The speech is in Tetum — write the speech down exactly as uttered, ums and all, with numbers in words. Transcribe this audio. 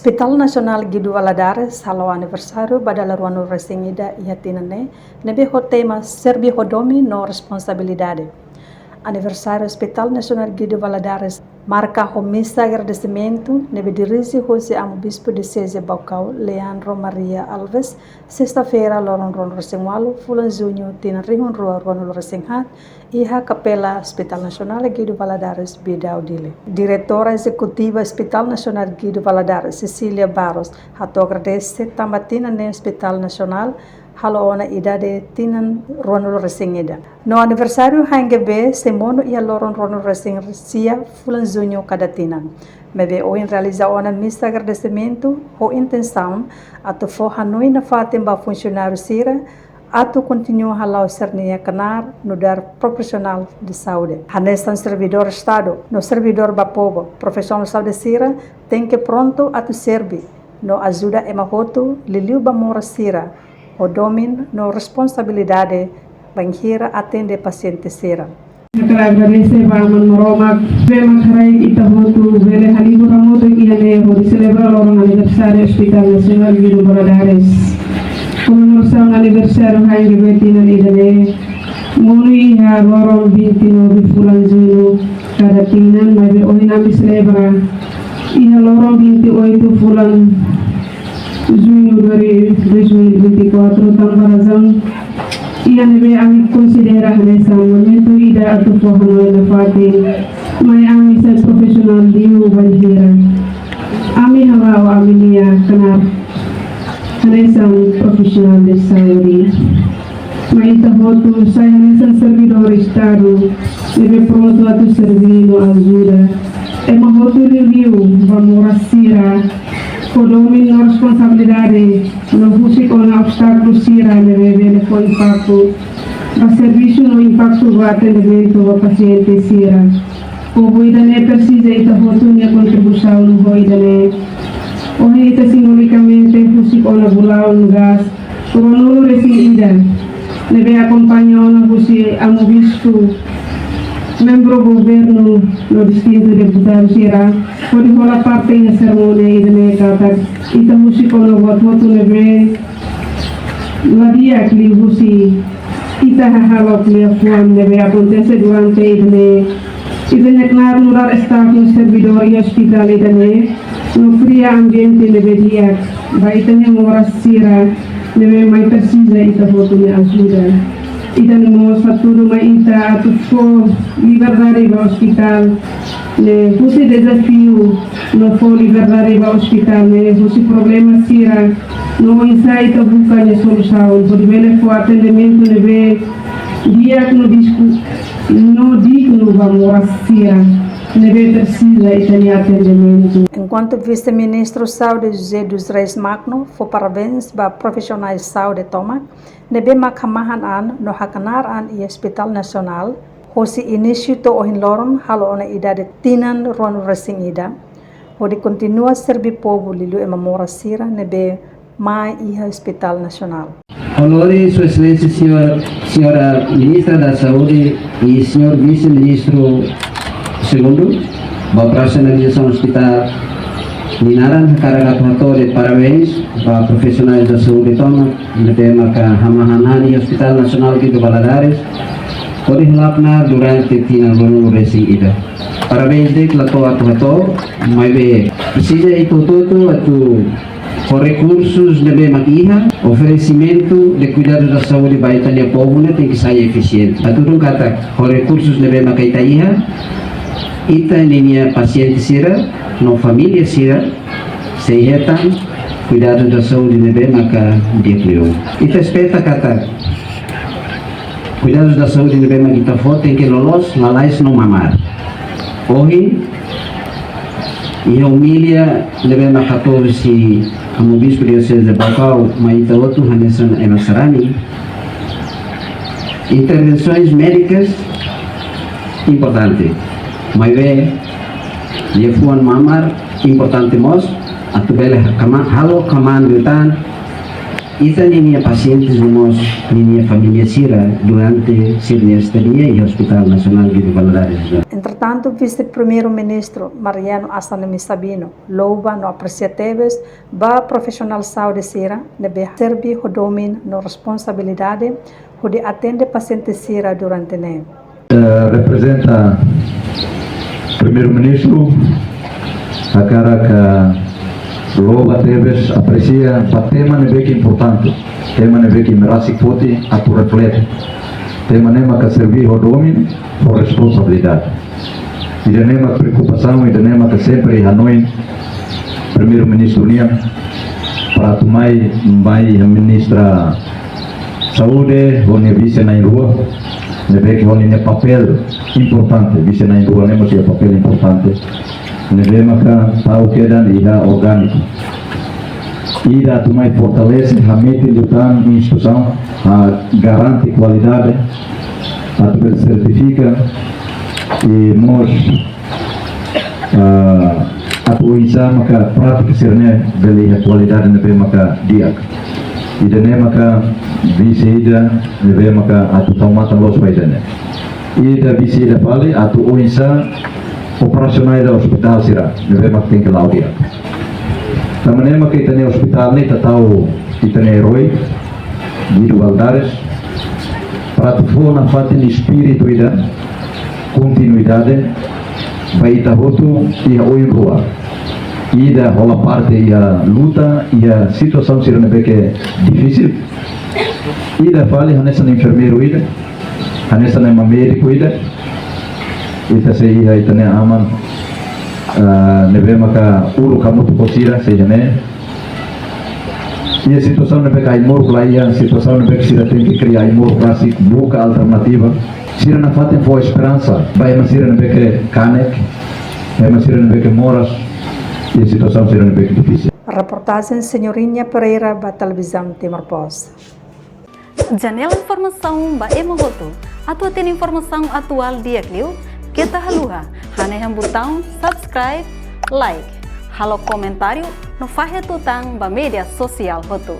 Hospital Nasionál Guido Valadares halo aniversáriu ba dala ruanulu-resin-ida iha tinan ne'e, ne'ebé ho tema Serbi ho Domin no Responsabilidade. Aniversáriu Hospital Nasionál Guido Valadares marka ho misa agradesimentu ne'ebé dirije husi Amu Bispu Dioseze Baucau, Leandro Maria Alves, sesta-feira, loron ruanulu-resin-ualu, fulan Juñu, tinan rihun rua ruanulu-resin-haat, iha Kapela Hospital Nasionál Guido Valadares, Bidau, Dili. Diretora Ezekutiva Hospital Nasionál Guido Valadares, Cecília Barros, hato'o agradese tanba tinan ne'e Hospital Nasionál halo ona idade tinan ruanulu-resin-ida. No aniversáriu H N G B sei monu iha loron ruanulu-resin-sia fulan Juñu kada tinan. Maibé ohin realiza ona misa agradesimentu ho intensaun atu fó hanoin nafatin ba funsionáriu sira atu kontinua hala'o sira-nia knaar nu'udar profisionál de saúde. Hanesan servidór Estadu no servidór ba povu, profisionál saúde sira tenke prontu atu serve no ajuda ema hotu, liuliu ba moras sira, ho domin no responsabilidade bainhira atende pasiente sira. Hakarak agradese ba Aman Maromak, ne'ebé mak haraik ita hotu bele halibur hamutuk iha ne'e hodi selebra loron aniversáriu Hospital Nasionál Guido Valadares. Komemorasaun aniversáriu H N G B tinan ida-ne'e monu iha loron vinte e nove fulan Juñu kada tinan, maibé ohin ami selebra iha loron vinte e oito fulan Juñu dois mil e vinte e quatro, tanba razaun ida ne'ebé ami konsidera hanesan momentu ida atu fó hanoin nafatin mai ami sai profisionál liu bainhira ami hala'o ami-nia knaar hanesan profisionál de saúde. Mai ita hotu sai hanesan servidór Estadu ne'ebé prontu atu serve no ajuda ema hotu, liuliu ba moras sira, ho domin no responsabilidade, no husik ona obstákulu sira ne'ebé bele fó impaktu ba servisu no impaktu ba atendimentu ba pasiente sira. Povu ida-ne'e presiza ita hotu nia kontribuisaun ho ida-ne'e. Ohin ita simbolikamente husik ona bulaun gás ruanulu-resin-ida ne'ebé akompaña ona husi Amu Bispu, membru governu no distintu deputadu sira hodi hola parte iha serimónia ida-ne'e katak ita husik ona buat hotu ne'ebé la di'ak liuhusi ita hahalok liafuan ne'ebé akontese durante ida-ne'e. Ita-nia knaar nu'udar staff no servidór iha ospitál ida-ne'e no kria ambiente ne'ebé di'ak ba ita-nia moras sira ne'ebé mai presiza ita hotu nia ajuda. Ida-ne'e mós hatudu mai ita atu fó liberdade ba ospitál ne'e husi dezafiu no fó liberdade ba ospitál ne'e husi problema sira no oinsá ita buka nia solusaun hodi bele fó atendimentu ne'ebé di'ak no disku no dignu ba moras sira ne'ebé presiza ita-nia atendimentu. Enkuantu Vise-Ministru Saúde José dos Reis Magno fó parabéns ba profisionais saúde tomak ne'ebé mak hamahan an no haknaar an iha Hospital Nasionál, hosi inísiu to'o ohin loron halo ona idade tinan ruanulu-resin-ida, hodi kontinua serve povu, liuliu ema moras sira ne'ebé mai iha Hospital Nasionál. Ho lori Sua Exelénsia Señor, Señora Ministra da Saúde e Señor Vise-Ministru Segundu, ba operasionalizasaun ospitál nia naran, hakarak atu hato'o de'it parabéns ba profisionais da saúde tomak ne'ebé maka hamahan an iha Hospital Nasionál Guido Valadares hodi halaknaar durante tinan ruanulu-resin-ida. Parabéns de'it la to'o atu hato'o, maibé presiza ita hotu-hotu atu ho rekursus ne'ebé mak iha, oferesimentu de kuidadu da saúde ba ita-nia povu ne'e tenke sai efisiente. Hatudu katak ho rekursus ne'ebé mak ita iha, ita ninia pasiente sira no família sira sei hetan kuidadu da saúde ne'ebé maka di'ak liu. Ita espera katak kuidadu da saúde ne'ebé mak ita fó tenke loloos, lalais no mamar. Ohin, iha omilia ne'ebé mak hato'o husi Amu Bispu Dioseze Baucau mai ita hotu hanesan ema sarani, intervensoens médikas importante, maibé liafuan mamar importante mós, atu bele kama-, halo kamaan liután Ita ninia pasiente no mós ninia família sira durante sira-nia estadia iha Hospital Nasionál Guido Valadares. Entretantu, Vise-Primeiru-Ministru Mariano Assanami Sabino louva no apresia tebes ba profisionál saúde sira ne'ebé serví ho domin no responsabilidade hodi atende pasiente sira durante ne'e. Eh, reprezenta Primeiru-Ministru, hakarak louva tebes, apresia ba tema ne'ebé ke importante, tema ne'ebé ke imi rasik foti atu reflete, tema ne'e maka serví ho domin, ho responsabilidade. Ida-ne'e mak preokupasaun, ida-ne'e maka sempre hanoin Primeiru-Ministru nian, para atu mai, mai iha Ministra Saúde, ho nia vise na'in-rua, ne'ebé ke ho nia papél importante, vise na'in-rua ne'e mós iha papél importante, ne'ebé maka tau kedan iha orgániku. Ida atu mai fortalese, hametin liután instituisaun, hodi garante kualidade, atu bele sertifika, i mós, ah, atu oinsá maka prátika sira-ne'e bele iha kualidade ne'ebé maka di'ak. Ida-ne'e maka vise ida ne'ebé maka atu tau matan loos ba ida-ne'e. Ida vise ida fali atu oinsá operasionaliza ospitál sira ne'ebé mak tenke la'o di'ak. Tanba ne'e maka ita-nia ospitál ne'e ita tau ita-nia erói, Guido Valadares, para atu fó nafatin espíritu ida, kontinuidade, ba ita hotu iha oin rua. Ida hola parte iha luta, iha situasaun sira ne'ebé ke difisil. Ida fali hanesan enfermeiru ida, hanesan ema médiku ida, ita sei iha ita-nia aman, ah, ne'ebé maka uluk hamutuk ho sira, sei iha ne'e. Iha situasaun ne'ebé ke ai-moruk la iha, situasaun ne'ebé ke sira tenke kria ai-moruk rasik, buka alternativa. Sira nafatin fó esperansa ba ema sira ne'ebé ke kanek, ema sira ne'ebé ke moras, iha situasaun sira ne'ebé ke difisil. Reportajen Senhorinha Pereira ba Televizaun Timor Post. Janela informasaun ba ema hotu. Atu hatene informasaun atuál di'ak liu, keta haluha hanehan butaun subscribe, like, halo komentáriu no fahe tutan ba média sosiál hotu.